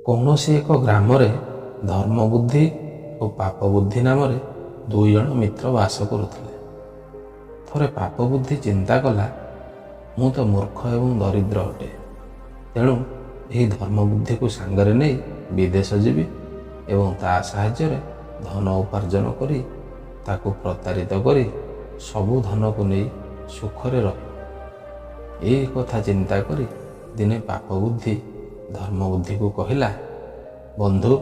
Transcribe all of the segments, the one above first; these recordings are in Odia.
କୌଣସି ଏକ ଗ୍ରାମରେ ଧର୍ମବୁଦ୍ଧି ଓ ପାପବୁଦ୍ଧି ନାମରେ ଦୁଇ ଜଣ ମିତ୍ର ବାସ କରୁଥିଲେ। ଥରେ ପାପବୁଦ୍ଧି ଚିନ୍ତା କଲା, ମୁଁ ତ ମୂର୍ଖ ଏବଂ ଦରିଦ୍ର ଅଟେ, ତେଣୁ ଏହି ଧର୍ମବୁଦ୍ଧିକୁ ସାଙ୍ଗରେ ନେଇ ବିଦେଶ ଯିବି ଏବଂ ତା ସାହାଯ୍ୟରେ ଧନ ଉପାର୍ଜନ କରି ତାକୁ ପ୍ରତାରିତ କରି ସବୁ ଧନକୁ ନେଇ ସୁଖରେ ରହିବି। ଏହି କଥା ଚିନ୍ତା କରି ଦିନେ ପାପବୁଦ୍ଧି ଧର୍ମବୁଦ୍ଧିକୁ କହିଲା, ବନ୍ଧୁ,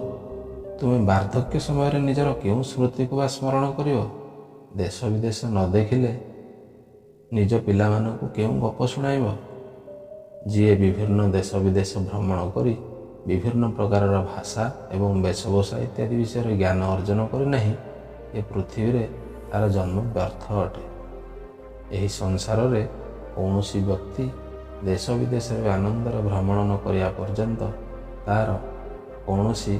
ତୁମେ ବାର୍ଦ୍ଧକ୍ୟ ସମୟରେ ନିଜର କେଉଁ ସ୍ମୃତିକୁ ବା ସ୍ମରଣ କରିବ? ଦେଶ ବିଦେଶ ନ ଦେଖିଲେ ନିଜ ପିଲାମାନଙ୍କୁ କେଉଁ ଗପ ଶୁଣାଇବ? ଯିଏ ବିଭିନ୍ନ ଦେଶ ବିଦେଶ ଭ୍ରମଣ କରି ବିଭିନ୍ନ ପ୍ରକାରର ଭାଷା ଏବଂ ବେଶଭୂଷା ଇତ୍ୟାଦି ବିଷୟରେ ଜ୍ଞାନ ଅର୍ଜନ କରିନାହିଁ, ଏ ପୃଥିବୀରେ ତାର ଜନ୍ମ ବ୍ୟର୍ଥ ଅଟେ। ଏହି ସଂସାରରେ କୌଣସି ବ୍ୟକ୍ତି ଦେଶ ବିଦେଶରେ ଆନନ୍ଦରେ ଭ୍ରମଣ ନ କରିବା ପର୍ଯ୍ୟନ୍ତ ତାର କୌଣସି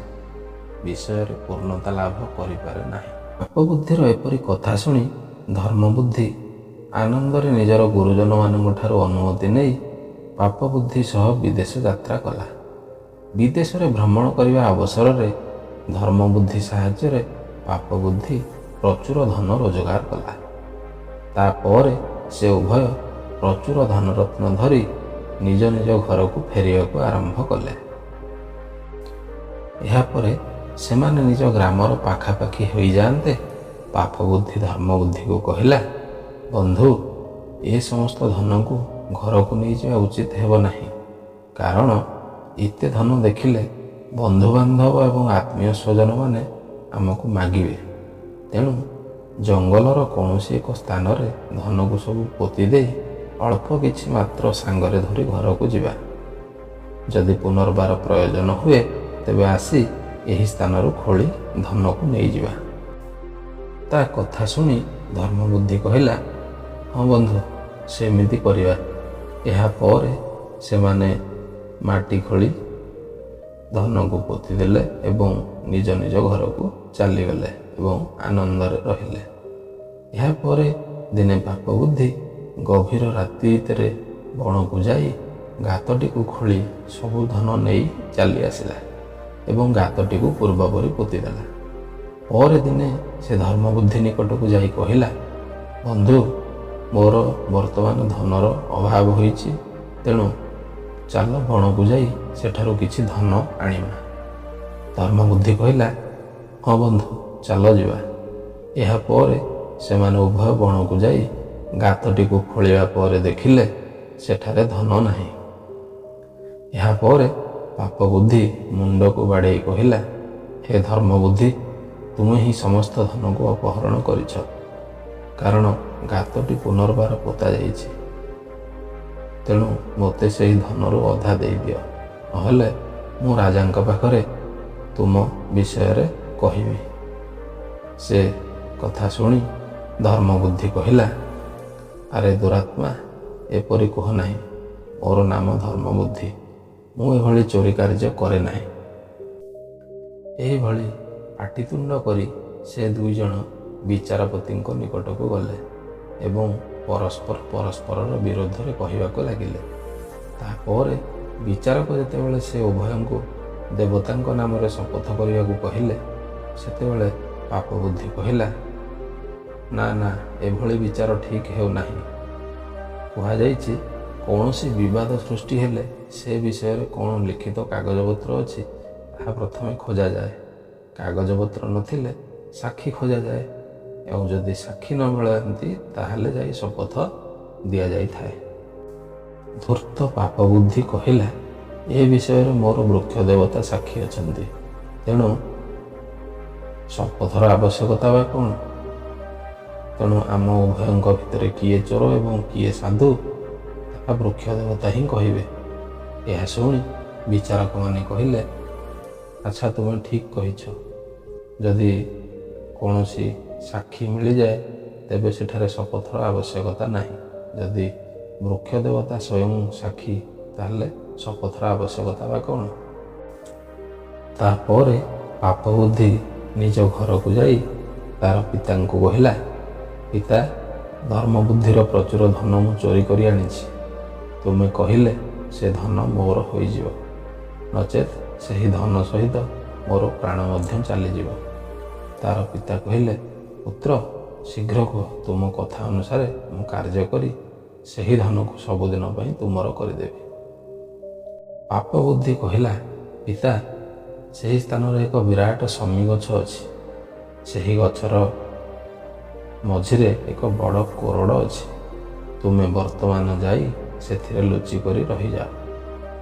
ବିଷୟରେ ପୂର୍ଣ୍ଣତା ଲାଭ କରିପାରେ ନାହିଁ। ପାପବୁଦ୍ଧିର ଏପରି କଥା ଶୁଣି ଧର୍ମବୁଦ୍ଧି ଆନନ୍ଦରେ ନିଜର ଗୁରୁଜନମାନଙ୍କ ଠାରୁ ଅନୁମତି ନେଇ ପାପବୁଦ୍ଧି ସହ ବିଦେଶ ଯାତ୍ରା କଲା। ବିଦେଶରେ ଭ୍ରମଣ କରିବା ଅବସରରେ ଧର୍ମବୁଦ୍ଧି ସାହାଯ୍ୟରେ ପାପବୁଦ୍ଧି ପ୍ରଚୁର ଧନ ରୋଜଗାର କଲା। ତାପରେ ସେ ଉଭୟ ପ୍ରଚୁର ଧନରତ୍ନ ଧରି ନିଜ ନିଜ ଘରକୁ ଫେରିବାକୁ ଆରମ୍ଭ କଲେ। ଏହାପରେ ସେମାନେ ନିଜ ଗ୍ରାମର ପାଖାପାଖି ହୋଇଯାଆନ୍ତେ ପାପବୁଦ୍ଧି ଧର୍ମବୁଦ୍ଧିକୁ କହିଲା, ବନ୍ଧୁ, ଏ ସମସ୍ତ ଧନକୁ ଘରକୁ ନେଇଯିବା ଉଚିତ ହେବ ନାହିଁ, କାରଣ ଏତେ ଧନ ଦେଖିଲେ ବନ୍ଧୁବାନ୍ଧବ ଏବଂ ଆତ୍ମୀୟ ସ୍ୱଜନମାନେ ଆମକୁ ମାଗିବେ। ତେଣୁ ଜଙ୍ଗଲର କୌଣସି ଏକ ସ୍ଥାନରେ ଧନକୁ ସବୁ ପୋତି ଦେଇ ଅଳ୍ପ କିଛି ମାତ୍ର ସାଙ୍ଗରେ ଧରି ଘରକୁ ଯିବା। ଯଦି ପୁନର୍ବାର ପ୍ରୟୋଜନ ହୁଏ, ତେବେ ଆସି ଏହି ସ୍ଥାନରୁ ଖୋଳି ଧନକୁ ନେଇଯିବା। ତା କଥା ଶୁଣି ଧର୍ମବୁଦ୍ଧି କହିଲା, ହଁ ବନ୍ଧୁ, ସେମିତି କରିବା। ଏହାପରେ ସେମାନେ ମାଟି ଖୋଳି ଧନକୁ ପୋତିଦେଲେ ଏବଂ ନିଜ ନିଜ ଘରକୁ ଚାଲିଗଲେ ଏବଂ ଆନନ୍ଦରେ ରହିଲେ। ଏହାପରେ ଦିନେ ପାପବୁଦ୍ଧି ଗଭୀର ରାତି ଭିତରେ ବଣକୁ ଯାଇ ଗାତଟିକୁ ଖୋଳି ସବୁ ଧନ ନେଇ ଚାଲି ଆସିଲା ଏବଂ ଗାତଟିକୁ ପୂର୍ବପରି ପୋତିଦେଲା। ପରେ ଦିନେ ସେ ଧର୍ମବୁଦ୍ଧି ନିକଟକୁ ଯାଇ କହିଲା, ବନ୍ଧୁ, ମୋର ବର୍ତ୍ତମାନ ଧନର ଅଭାବ ହୋଇଛି, ତେଣୁ ଚାଲ ବଣକୁ ଯାଇ ସେଠାରୁ କିଛି ଧନ ଆଣିବା। ଧର୍ମବୁଦ୍ଧି କହିଲା, ହଁ ବନ୍ଧୁ, ଚାଲ ଯିବା। ଏହାପରେ ସେମାନେ ଉଭୟ ବଣକୁ ଯାଇ ଗାତଟିକୁ ଖୋଳିବା ପରେ ଦେଖିଲେ ସେଠାରେ ଧନ ନାହିଁ। ଏହାପରେ ପାପବୁଦ୍ଧି ମୁଣ୍ଡକୁ ବାଡ଼େଇ କହିଲା, ହେ ଧର୍ମବୁଦ୍ଧି, ତୁମେ ହିଁ ସମସ୍ତ ଧନକୁ ଅପହରଣ କରିଛ, କାରଣ ଗାତଟି ପୁନର୍ବାର ପୋତା ଯାଇଛି। ତେଣୁ ମୋତେ ସେହି ଧନରୁ ଅଧା ଦେଇଦିଅ, ନହେଲେ ମୁଁ ରାଜାଙ୍କ ପାଖରେ ତୁମ ବିଷୟରେ କହିବି। ସେ କଥା ଶୁଣି ଧର୍ମବୁଦ୍ଧି କହିଲା, ଆରେ ଦୁରାତ୍ମା, ଏପରି କୁହ ନାହିଁ। ମୋର ନାମ ଧର୍ମବୁଦ୍ଧି, ମୁଁ ଏଭଳି ଚୋରି କାର୍ଯ୍ୟ କରେ ନାହିଁ। ଏହିଭଳି ପାଟିତୁଣ୍ଡ କରି ସେ ଦୁଇ ଜଣ ବିଚାରପତିଙ୍କ ନିକଟକୁ ଗଲେ ଏବଂ ପରସ୍ପର ପରସ୍ପରର ବିରୋଧରେ କହିବାକୁ ଲାଗିଲେ। ତାପରେ ବିଚାରକ ଯେତେବେଳେ ସେ ଉଭୟଙ୍କୁ ଦେବତାଙ୍କ ନାମରେ ଶପଥ କରିବାକୁ କହିଲେ, ସେତେବେଳେ ପାପବୁଦ୍ଧି କହିଲା, ନା ନା, ଏଭଳି ବିଚାର ଠିକ୍ ହେଉନାହିଁ। କୁହାଯାଇଛି, କୌଣସି ବିବାଦ ସୃଷ୍ଟି ହେଲେ ସେ ବିଷୟରେ କ'ଣ ଲିଖିତ କାଗଜପତ୍ର ଅଛି ତାହା ପ୍ରଥମେ ଖୋଜାଯାଏ। କାଗଜପତ୍ର ନଥିଲେ ସାକ୍ଷୀ ଖୋଜାଯାଏ ଏବଂ ଯଦି ସାକ୍ଷୀ ନ ମିଳନ୍ତି ତାହେଲେ ଯାଇ ଶପଥ ଦିଆଯାଇଥାଏ। ଧୂର୍ତ୍ତ ପାପବୁଦ୍ଧି କହିଲା, ଏ ବିଷୟରେ ମୋର ବୃକ୍ଷ ଦେବତା ସାକ୍ଷୀ ଅଛନ୍ତି, ତେଣୁ ଶପଥର ଆବଶ୍ୟକତା ବା କ'ଣ? ତେଣୁ ଆମ ଉଭୟଙ୍କ ଭିତରେ କିଏ ଚୋର ଏବଂ କିଏ ସାଧୁ ତାହା ବୃକ୍ଷ ଦେବତା ହିଁ କହିବେ। ଏହା ଶୁଣି ବିଚାରକମାନେ କହିଲେ, ଆଚ୍ଛା, ତୁମେ ଠିକ୍ କହିଛ। ଯଦି କୌଣସି ସାକ୍ଷୀ ମିଳିଯାଏ ତେବେ ସେଠାରେ ଶପଥର ଆବଶ୍ୟକତା ନାହିଁ। ଯଦି ବୃକ୍ଷ ଦେବତା ସ୍ୱୟଂ ସାକ୍ଷୀ, ତାହେଲେ ଶପଥର ଆବଶ୍ୟକତା ବା କ'ଣ? ତାପରେ ପାପବୁଦ୍ଧି ନିଜ ଘରକୁ ଯାଇ ତାର ପିତାଙ୍କୁ କହିଲା, ପିତା, ଧର୍ମବୁଦ୍ଧିର ପ୍ରଚୁର ଧନ ମୁଁ ଚୋରି କରି ଆଣିଛି। ତୁମେ କହିଲେ ସେ ଧନ ମୋର ହୋଇଯିବ, ନଚେତ୍ ସେହି ଧନ ସହିତ ମୋର ପ୍ରାଣ ମଧ୍ୟ ଚାଲିଯିବ। ତାର ପିତା କହିଲେ, ପୁତ୍ର, ଶୀଘ୍ର କୁହ, ତୁମ କଥା ଅନୁସାରେ ମୁଁ କାର୍ଯ୍ୟ କରି ସେହି ଧନକୁ ସବୁଦିନ ପାଇଁ ତୁମର କରିଦେବି। ପାପ ବୁଦ୍ଧି କହିଲା, ପିତା, ସେହି ସ୍ଥାନରେ ଏକ ବିରାଟ ଶମୀ ଗଛ ଅଛି। ସେହି ଗଛର ମଝିରେ ଏକ ବଡ଼ କୋରଡ଼ ଅଛି। ତୁମେ ବର୍ତ୍ତମାନ ଯାଇ ସେଥିରେ ଲୁଚି କରି ରହିଯାଅ।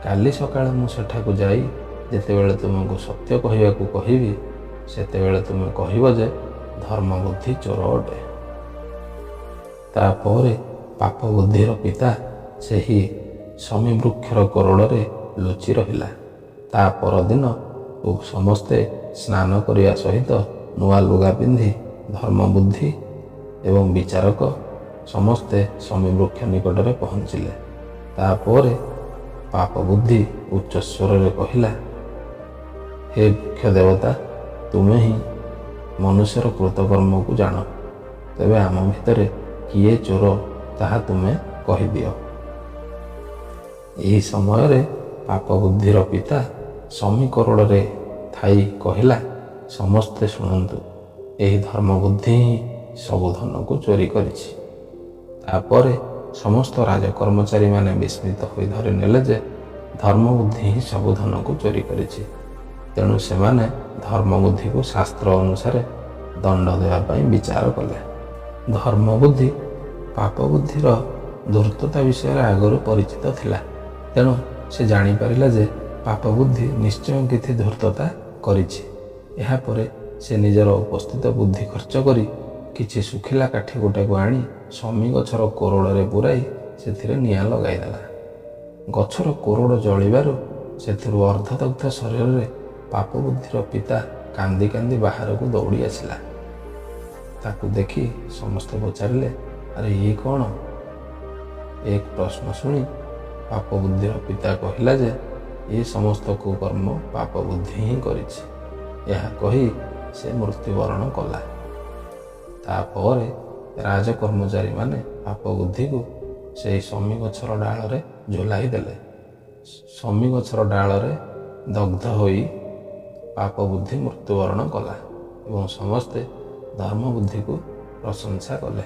କାଲି ସକାଳେ ମୁଁ ସେଠାକୁ ଯାଇ ଯେତେବେଳେ ତୁମକୁ ସତ୍ୟ କହିବାକୁ କହିବି, ସେତେବେଳେ ତୁମେ କହିବ ଯେ ଧର୍ମବୁଦ୍ଧି ଚୋର ଅଟେ। ତାପରେ ପାପ ବୁଦ୍ଧିର ପିତା ସେହି ଶମୀ ବୃକ୍ଷର କୋରଡ଼ରେ ଲୁଚି ରହିଲା। ତା ପରଦିନ ସମସ୍ତେ ସ୍ନାନ କରିବା ସହିତ ନୂଆ ଲୁଗା ପିନ୍ଧି ଧର୍ମବୁଦ୍ଧି ଏବଂ ବିଚାରକ ସମସ୍ତେ ଶମୀ ବୃକ୍ଷ ନିକଟରେ ପହଞ୍ଚିଲେ। ତାପରେ ପାପ ବୁଦ୍ଧି ଉଚ୍ଚ ସ୍ୱରରେ କହିଲା, ହେ ବୃକ୍ଷ ଦେବତା, ତୁମେ ହିଁ ମନୁଷ୍ୟର କୃତକର୍ମକୁ ଜାଣ। ତେବେ ଆମ ଭିତରେ କିଏ ଚୋର ତାହା ତୁମେ କହିଦିଅ। ଏହି ସମୟରେ ପାପ ବୁଦ୍ଧିର ପିତା ଶମୀ କୋରଡ଼ରେ ଥାଇ କହିଲା, ସମସ୍ତେ ଶୁଣନ୍ତୁ, ଏହି ଧର୍ମବୁଦ୍ଧି ହିଁ ସବୁ ଧନକୁ ଚୋରି କରିଛି। ତାପରେ ସମସ୍ତ ରାଜକର୍ମଚାରୀମାନେ ବିସ୍ମିତ ହୋଇ ଧରି ନେଲେ ଯେ ଧର୍ମବୁଦ୍ଧି ହିଁ ସବୁ ଧନକୁ ଚୋରି କରିଛି। ତେଣୁ ସେମାନେ ଧର୍ମବୁଦ୍ଧିକୁ ଶାସ୍ତ୍ର ଅନୁସାରେ ଦଣ୍ଡ ଦେବା ପାଇଁ ବିଚାର କଲେ। ଧର୍ମବୁଦ୍ଧି ପାପବୁଦ୍ଧିର ଧୂର୍ତ୍ତତା ବିଷୟରେ ଆଗରୁ ପରିଚିତ ଥିଲା। ତେଣୁ ସେ ଜାଣିପାରିଲା ଯେ ପାପବୁଦ୍ଧି ନିଶ୍ଚୟ କିଛି ଧୂର୍ତ୍ତତା କରିଛି। ଏହାପରେ ସେ ନିଜର ଉପସ୍ଥିତ ବୁଦ୍ଧି ଖର୍ଚ୍ଚ କରି କିଛି ଶୁଖିଲା କାଠି ଗୋଟାକୁ ଆଣି ଶମୀ ଗଛର କୋରଡ଼ରେ ପୂରାଇ ସେଥିରେ ନିଆଁ ଲଗାଇଦେଲା। ଗଛର କୋରଡ଼ ଜଳିବାରୁ ସେଥିରୁ ଅର୍ଦ୍ଧଦଗ୍ଧ ଶରୀରରେ ପାପବୁଦ୍ଧିର ପିତା କାନ୍ଦି କାନ୍ଦି ବାହାରକୁ ଦୌଡ଼ି ଆସିଲା। ତାକୁ ଦେଖି ସମସ୍ତେ ପଚାରିଲେ, ଆରେ ଇଏ କ'ଣ? ଏକ ପ୍ରଶ୍ନ ଶୁଣି ପାପବୁଦ୍ଧିର ପିତା କହିଲା ଯେ ଏ ସମସ୍ତ କୁକର୍ମ ପାପବୁଦ୍ଧି ହିଁ କରିଛି। ଏହା କହି ସେ ମୃତ୍ୟୁବରଣ କଲା। ତାପରେ ରାଜକର୍ମଚାରୀମାନେ ପାପବୁଦ୍ଧିକୁ ସେହି ଶମୀ ଗଛର ଡାଳରେ ଝୁଲାଇ ଦେଲେ। ଶମୀ ଗଛର ଡାଳରେ ଦଗ୍ଧ ହୋଇ ପାପବୁଦ୍ଧି ମୃତ୍ୟୁବରଣ କଲା ଏବଂ ସମସ୍ତେ ଧର୍ମବୁଦ୍ଧିକୁ ପ୍ରଶଂସା କଲେ।